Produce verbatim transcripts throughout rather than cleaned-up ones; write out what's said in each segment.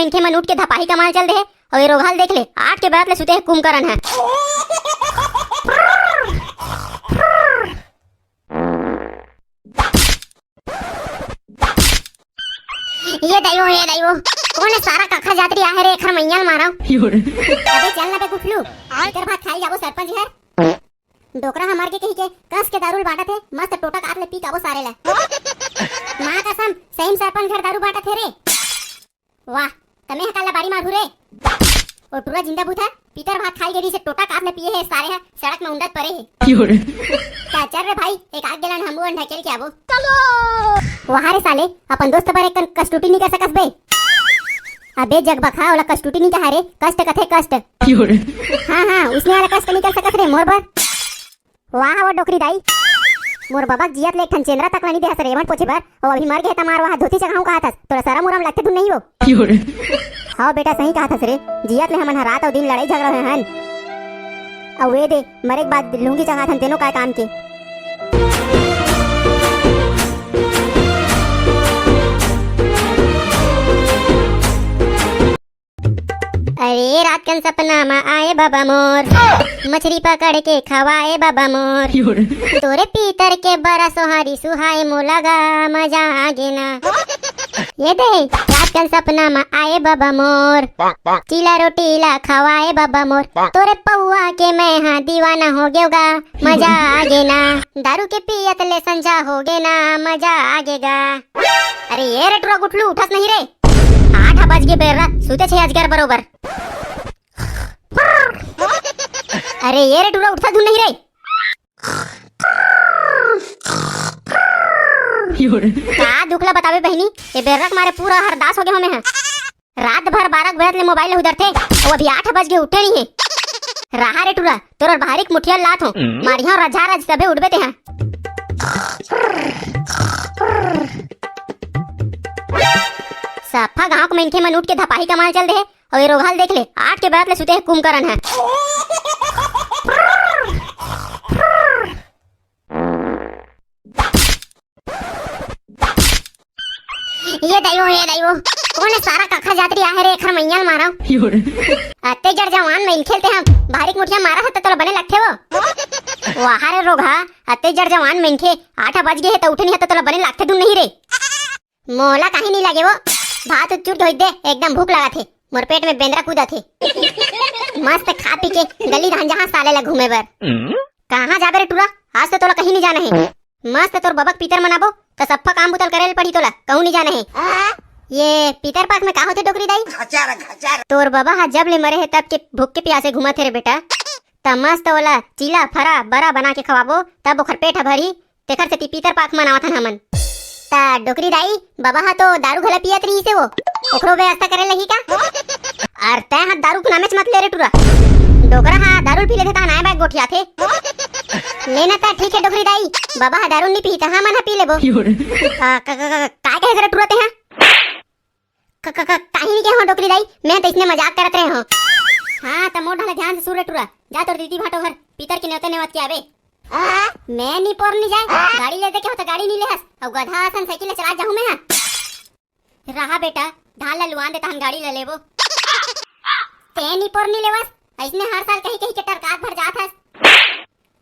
मनखे मन उठ के धपाही कमाल चल दे हे, अउ ये रोगहा ल देख ले, आठ के बरत ले सुते हे कुंभकरन ह। ये दाई वो, ये दाई वो, कोन ए सारा कखा जात रही आहे रे, एखर मइया ल मारव। अबे चल ना बे गुठलू, एकर भात खाई जाबो सरपंच घर। डोकरा हमर के कही के कस के दारू ल बांटत हे, मस्त टोटा काट ले पी काबो सारे ला। माँ कसम, सही में सरपंच घर दारू बांटत हे रे। वाह, तमे ह काला बाड़ी मारू रे। ओ टूरा जिंदा बूत ह, पीतर भात खाई गेरी से टोटा काट ले पिए हे सारे ह, सड़क में उंडत परे हे। का चल रे भाई, एक आग गेलन हमू अन ढकेल के आबो। चलो। वाह रे साले, अपन दोस्त बर एक कन कस्तूटी नहीं कर सकस बे। अबे जगबखा, ओला कस्तूटी नहीं कहा रे, कष्ट कथे कष्ट। हाँ, हाँ, उसने वाला कष्ट नहीं कर सकस रे, मोर बर। वाह, वो डोकरी दाई। मोर बबा जियत ले एक ठन चेंदरा तक ला नहीं देहस रे, एमन पोछे बर। ओ अभी मर गए त मार वाह धोती चघाऊं कहा थस। तोरा सरम उरम लगथे धुन नहीं वो। हाँ बेटा, सही कहा थस रे। जियत ले हमन ह रात अउ दिन लड़ाई झगड़ा होए हन। अउ वे दे, मरे के बाद लुंगी चघाथन तेनो काय काम के। अरे रात कन सपना म आए बाबा मोर, मछरी पकड़ के खवाए बाबा मोर। तोरे पीतर के बरा सोहारी सुहाए मोला गा, मजा आ गे ना। ये दे, रात कन सपना म आए बाबा मोर, चीला रोटी ला खवाए बाबा मोर। तोरे पौआ के मैं हा दीवाना हो गेव गा, मजा आ गे ना। दारू के पियत ले संझा हो गे ना, मजा आ गे गा। अरे ये रे टुरा गुठलू, उठस नहीं रे। आठ बज गे बेर्रा, सुते छे अजगर बरोबर। अरे ये रे टुरा, उठता धुन नहीं रे। का दुख ला बतावे बहिनी, ये बेर्रा के मारे पूरा हरदास हो गए हो मैं ह। रात भर बारह बजत ले मोबाइल उधरथे, वो अभी आठ बज के उठे नहीं है। रहा रे टुरा, तोर भारी के मुठिया लात हो, मारिया रझा रझ तभे उठबे ते हा। सफा गांव के मनखे मन उठ के धपाही कमाल चल दे हे, अउ ये रोगहा ल देख ले, आठ के बरत ले सुते हे कुंभकरन ह। ये दाई वो, ये दाई वो, कोन ए सारा कखा जात रही आहे रे, एखर मइया ल मारव। अत्ते जड़ जवान मनखे ल ते ह भारी के मुठिया मारत ह त तोला बने लगथे वो। वाह रे रोगहा, अत्ते जड़ जवान मनखे, आठ बज गे हे त उठे नहीं ह त तोला बने लगथे धुन नहीं रे। मोला कहीं नहीं लगे वो, भात उत चुट धोई दे, एकदम भूख लागत हे, मोर पेट में बेंदरा कूदत हे। मस्त खा पी के गली रहन जहाँ साले ला घूमे बर। कहाँ जाबे रे टुरा, आज तो तोला कहीं नहीं जाना है। मस्त तोर बबक पीतर मनाबो, त सफ्फा काम बुतल करे ल पड़ी तोला, कहूँ नहीं जाना है। ये पीतर पाक में का होथे डोकरी दाई? घचार, घचार। तोर बबा हा जब ले मरे हे तब के भूख के प्यासे घूमत हे रे बेटा, त मस्त ओला चीला फरा बरा बना के खवाबो, तब ओखर पेट ह भरही। तेखर सेती पीतर पाख मनावत हन हमन। त डोकरी दाई, बबा हा तो दारू घला पियत रहिस हे वो, ओखरो व्यवस्था करे लगही का? अर तैं हा दारू के नामेच मत ले रे टुरा। डोकरा हा दारू पी लेथे त अनाय बाय गोठियाथे। ले ना त ठीक है डोकरी दाई, बबा हा दारू नी पीही त हमन हा पी लेबो। आ, का, का, का, का कहे रे टुरा तैं हा? क-, क-, क-, काहीं नहीं कहे हो डोकरी दाई, मैं तो इसने मजाक करत रहे हो। हाँ, त मोर ढाला ध्यान से सुन रे टुरा, जा तोर दीदी भाटो घर, पीतर के नेवता नेवत के आबे। मैं नी पोर नी जाए, गाड़ी ले दे के हो त गाड़ी नी लेहस, अउ गधा असन साइकिल ले चला जाहूं मैं हा। रहा बेटा, धान ला लुआन दे तहन गाड़ी ले लेबो। ते नी पोर नी लेवस, अइसने हर साल कही कही के टरकात भर जात हस।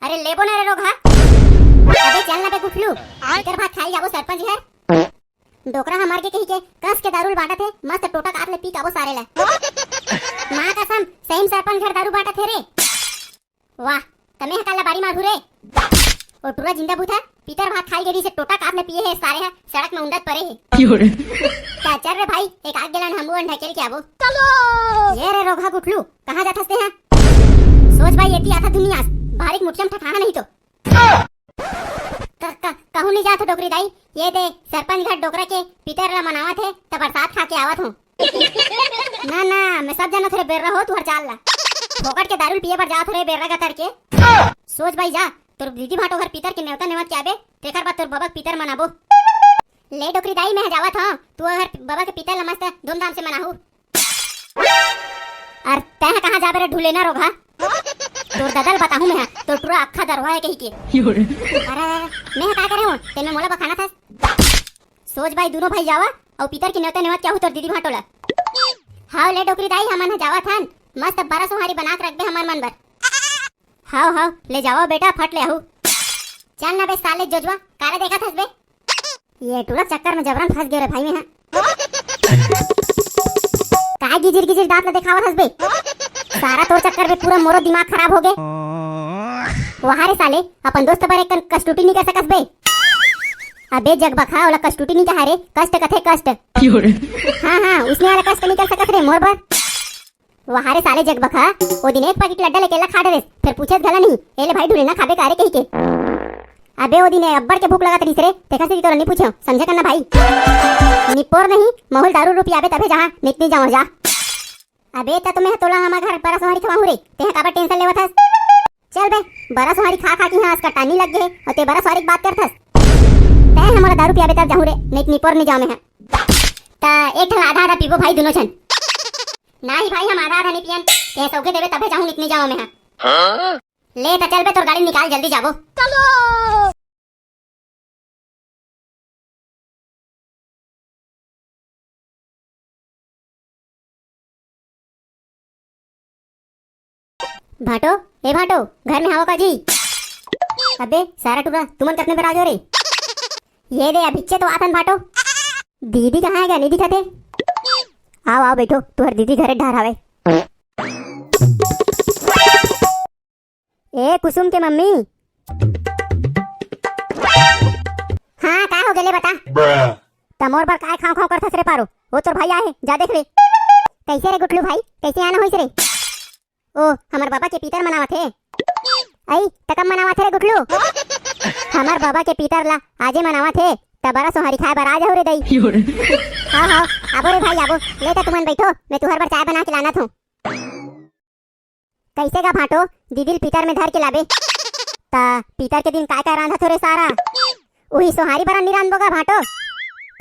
अरे लेबो ना रे रोगहा। अबे चल ना बे गुठलू, एकर भात खाई जाबो सरपंच घर। डोकरा हमर के कही के कस के दारू ल बांटत हे, मस्त टोटा काट ले पी काबो सारे ला। माँ कसम, सही में सरपंच घर दारू बांटत हे रे। वाह, तमे ह काला बाड़ी मारू रे। ओ टुरा जिंदा बूत ह, पीतर भात खाई गेरी से टोटा काट ले पिए हे सारे ह, सड़क में उंडत परे हे। का चल रे भाई, एक आग गेलन हमू अन ढकेल के आबो। चलो। ये रे रोगहा गुठलू, कहाँ जाथस ते ह? सोच भाई, एती आथा दुनिया, भारी के मुठिया में ठठाहा नहीं तो। क-, क-, कहूँ नहीं जात हो डोकरी दाई, ये दे सरपंच घर डोकरा के पितर ला मनावत हे, त प्रसाद खा के आवत हूँ। ना, ना, मैं सब जानत हो रे बेर्रा हो, तुहर चाल ला। फोकट के दारू ल पिए बर जात हो रे बेर्रा गतर के। सोच भाई जा, तोर दीदी भाटो घर पितर के नेवता नेवत के आबे, तेकर बाद तोर बबक पितर मनाबो। ले डोकरी दाई, मैं ह जावत हूँ, तू अगर बबा के पितर ला मस्त धूमधाम से मनाहू। अर तैं ह कहाँ जाबे रे ढुलेना रोगहा? तोर ददा ल बताहूँ मैं ह, तोर टुरा अक्खा दरवा हे कही के। अरे, अरे, अरे, मैं ह का करे हूँ? तेन में मोला बखाना था। सोच भाई, दूनों भाई जावा, अउ पितर के नेवता नेवत के आहू तोर दीदी भाटो ला। हाव ले डोकरी दाई, हमन ह जावत हन, मस्त बरा सोहारी बना के रखबे हमर मन बर। हाव हाव, ले जावव बेटा, फट ले आहू। चल ना बे साले जोजवा, काला देखत हस बे? ये टूरा चक्कर में जबरन फंस गयो रे भाई मैं, हाँ। काय गिजिर गिजिर दांत ला देखावत हस बे? सारा तोर चक्कर में पूरा मोरो दिमाग खराब हो गे। वाह रे साले, अपन दोस्त बर एक कन कस टूटी नहीं कर सकस बे? अबे जगबखा, ओला कस टूटी नहीं कहा रे, कष्ट कथे कष्ट। हाँ हाँ, उसने वाला कष्ट नहीं कर सकस रे मोर बर। वाह रे साले जगबखा, ओ दिन एक पैकेट लड्डा लेके ला खा डरेस, फिर पूछेस घला नहीं, "ए ले भाई ढुलेना खाबे का रे?" कही के। अबे ओ दिन अब्बड़ के भूख लगत रहिस रे, तेखा से तोला नहीं पूछेव, समझे करना भाई। निपोर नहीं, महूं ल दारू उरू पियाबे तभे जाहां, नित नहीं जावं जा। अबे त तुम्हें तोला हमर घर बरा सोहारी खवाहूं रे, तेहा काबर टेंशन लेवत हस? चल बे, बरा सोहारी खा खा के यहाँ असकटानी लग गे हे, अउ ते बरा सोहारी के बात करथस। तैं हमला दारू पियाबे तब जाहूं रे, नहीं त निपोर नहीं जावं मैं हा। त एक ठन आधा आधा पीबो भाई दुनो झन। नाही भाई, हम आधा आधा नहीं पियन, ते सौखे देबे तभे जाहूं, नहीं त नहीं जावं मैं हा। ले त चल बे, तोर गाड़ी निकाल, जल्दी जाबो। चलो। भाटो, ए भाटो, घर में हवो का जी? अबे सारा टूरा, तुमन कतने बेर आ गयो रे? ये दे, अभिच्चे तो आथन भाटो। दीदी कहाँ हे गा, नहीं दिखत हे? आओ आओ, बैठो, तुहर दीदी घरे ढार हवे। ए कुसुम के मम्मी। हाँ, का हो गेले बता? त मोर बर काय खांव खांव करथस रे पारो? वो तोर भाई आए हे, जा देख रे। कैसे रे गुठलू भाई, कैसे आना होइस रे? ओ, हमर बाबा के पीतर मनावत हे। अई, त कब मनावत हे रे गुठलू? हमर बाबा के पीतर ला आजे मनावत हे, त बरा सोहारी खाए बर आ जाहू रे दई। हाँ हाँ, आबो रे भाई आबो, ले त तुमन बैठो, मैं तुहर बर चाय बना के लानत हूँ। कैसे गा भाटो, दीदी ल पीतर में धर के लाबे? त पीतर के दिन काय काय रांधत हो रे सारा? उही सोहारी बरा नी रांधबो गा भाटो?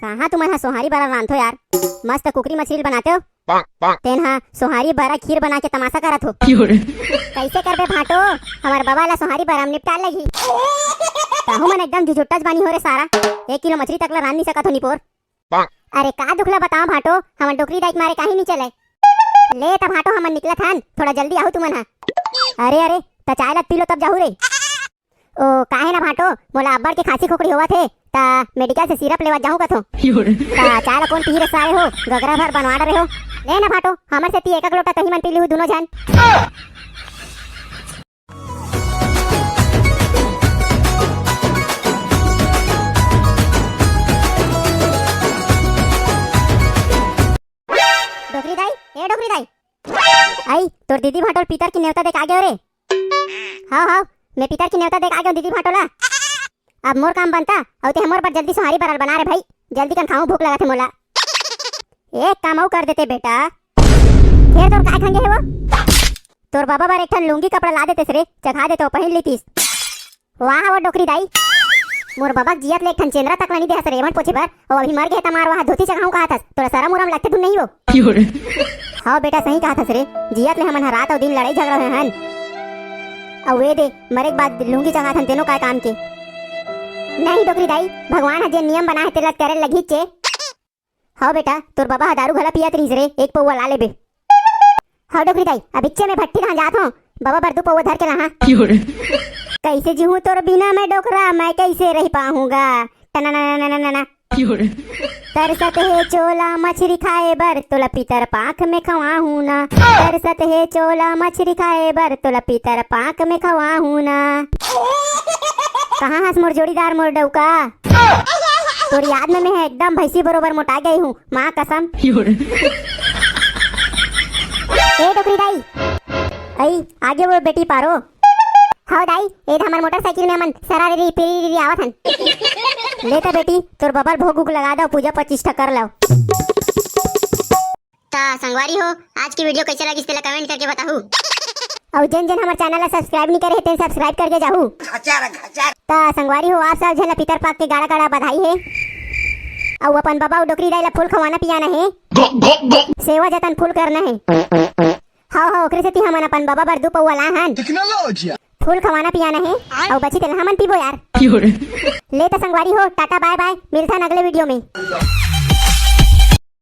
कहाँ तुमन हा सोहारी बरा रांधथो यार, मस्त कुकरी मछली ल बनाते हो। तेन हा सोहारी बरा खीर बना के तमाशा करत हो। कैसे करबे भाटो, हमर बबा ला सोहारी बरा में निपटाए लगही। तहू मन एकदम झुझुट्टा जबानी हो रे सारा, एक किलो मछली तक ला रांध नी सकत हो निपोर। अरे का दुख ला बताओ भाटो, हमर डोकरी दाई के मारे काहीं नी चले। ले त भाटो हमन निकलत हन, थोड़ा जल्दी आहू तुमन हा। अरे अरे, त चाय ला पी लो तब जाहू रे। ओ काहे ना भाटो, मोला अब्बड़ के खांसी खोखड़ी होवत हे, त मेडिकल से सिरप लेवा जाहूं कथों। त चाय ला कोन पीही रे सारे हो, गगरा भर बनवा डरे हो। ले ना भाटो, हमर सेती एक एक लोटा तही मन पी लिहू दुनो झन। डोकरी दाई, ए डोकरी दाई। आई, तोर दीदी भाटो ल पीतर के नेवता दे के आ गेंव रे। हाव, हाव, मैं पीतर के नेवता दे के आ गेंव दीदी भाटो ला। अब मोर काम बनता, अउ ते हमर बर जल्दी सोहारी बरा ल बना रे भाई, जल्दी कन खाहूं, भूख लगत हे मोला। एक काम अउ कर देते बेटा। फेर तोर काय खंगे हे वो? तोर बाबा बर एक ठन लुंगी कपड़ा ला देतेस रे, चघा देते, पहिन लेतिस। वाह वो डोकरी दाई, मोर बाबा के जियत ले एक ठन चेंदरा तक ला नी देहस रे एमन पोछे बर, अउ अभी मर गे हे त मार वाह धोती चघाहूं कहत हस, तोला सरम उरम लगथे धुन नहीं वो? हाव बेटा, सही कहत हस रे, जियत ले हमन ह रात अउ दिन लड़ाई झगड़ा होए हन, अउ ए दे मरे के बाद लुंगी चघाथन तेनो काय काम के? नहीं डोकरी दाई, भगवान ह जेन नियम बनाए हे तेला करे लगही चे। हव बेटा, तोर बबा ह दारू घला पियत रहिस रे, एक पउवा ला लेबे। हव डोकरी दाई, अभिच्चे में भट्टी धान जात हों, बबा बर दू पउवा धर के लाहा। कैसे जीहूं तोर बिना मैं डोकरा, मैं कैसे रह पाहूंगा? टना ना ना ना ना ना। तरसत हे चोला मछरी खाए बर, तोला पीतर पांख में खवाहूं ना। तरसत हे चोला मछरी खाए बर, तोला पीतर पांख में खवाहूं ना। कहाँ हस मोर जोड़ीदार मोर डौका? तोर याद में मैं एकदम भैंसी बरोबर मोटा गई हूँ, माँ कसम। ए डोकरी दाई, अई आगे वो बेटी पारो। हव दाई, ए हमर मोटरसाइकिल में हमन सरारी री पिरी री आवत हन। ले त बेटी, तोर बबा ल भोग उग लगा दव, पूजा पच्चीस ठा कर लव। त संगवारी हो, आज की वीडियो कैसे लगिस तेला कमेंट करके बताहू। अउ जेन जेन हमर चैनल ला सब्सक्राइब नहीं करे हे तेन सब्सक्राइब करके जाहू। त संगवारी हो, आप सब झन ला पितर पाख के गाड़ा गाड़ा बधाई हे। अउ अपन बबा अउ डोकरी दाई ला फूल खवाना पियाना हे। सेवा जतन फूल करना हे। हव हव, ओकरे सेती हमन अपन बबा बर दू पउवा लाए हन। फूल खवाना पियाना हे। अउ बची तेला हमन पीबो यार। ले त संगवारी हो, टाटा बाय बाय, मिलथन अगले वीडियो में।